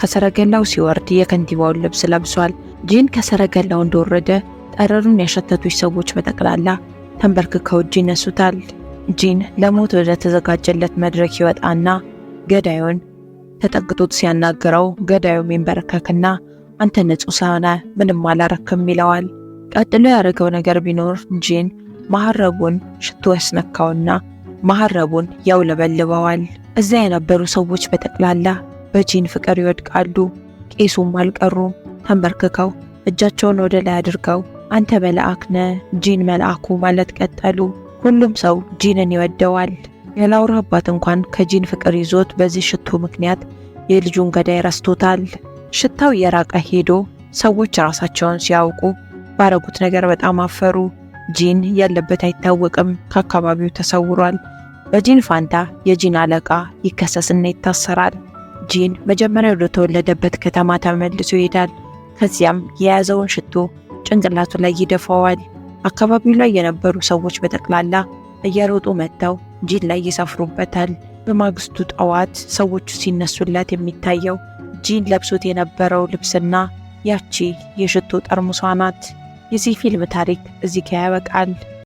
ከሰረገላው ሲወርድ የከንቲባውን ልብስ ለብሷል። ጂን ከሰረገላው እንደወረደ ጠረኑን ያሸተቱት ሰዎች በጠቅላላ ተንበርክከው እጅ ይነሱታል። ጂን ለሞት ወደ ተዘጋጀለት መድረክ ይወጣና ገዳዩን ተጠግቶት ሲያናግረው ገዳዩም ይንበረከክና አንተ ንጹሕ ሰው ነህ፣ ምንም አላረክም ይለዋል። ቀጥሎ ያደረገው ነገር ቢኖር ጂን መሐረቡን ሽቶ ያስነካውና መሐረቡን ያውለበልበዋል። እዚያ የነበሩ ሰዎች በጠቅላላ በጂን ፍቅር ይወድቃሉ። ቄሱም አልቀሩም። ተንበርክከው እጃቸውን ወደ ላይ አድርገው አንተ መልአክ ነህ፣ ጂን መልአኩ ማለት ቀጠሉ። ሁሉም ሰው ጂንን ይወደዋል። የላውራ አባት እንኳን ከጂን ፍቅር ይዞት በዚህ ሽቶ ምክንያት የልጁን ገዳይ ረስቶታል። ሽታው እየራቀ ሄዶ ሰዎች ራሳቸውን ሲያውቁ ባረጉት ነገር በጣም አፈሩ። ጂን ያለበት አይታወቅም፣ ከአካባቢው ተሰውሯል። በጂን ፋንታ የጂን አለቃ ይከሰስና ይታሰራል። ጂን መጀመሪያ ወደ ተወለደበት ከተማ ተመልሶ ይሄዳል። ከዚያም የያዘውን ሽቶ ጭንቅላቱ ላይ ይደፋዋል። አካባቢው ላይ የነበሩ ሰዎች በጠቅላላ እየሮጡ መጥተው ጂን ላይ ይሰፍሩበታል። በማግስቱ ጠዋት ሰዎቹ ሲነሱለት የሚታየው ጂን ለብሶት የነበረው ልብስና ያቺ የሽቶ ጠርሙሷ ናት። የዚህ ፊልም ታሪክ እዚህ ጋ ያበቃል።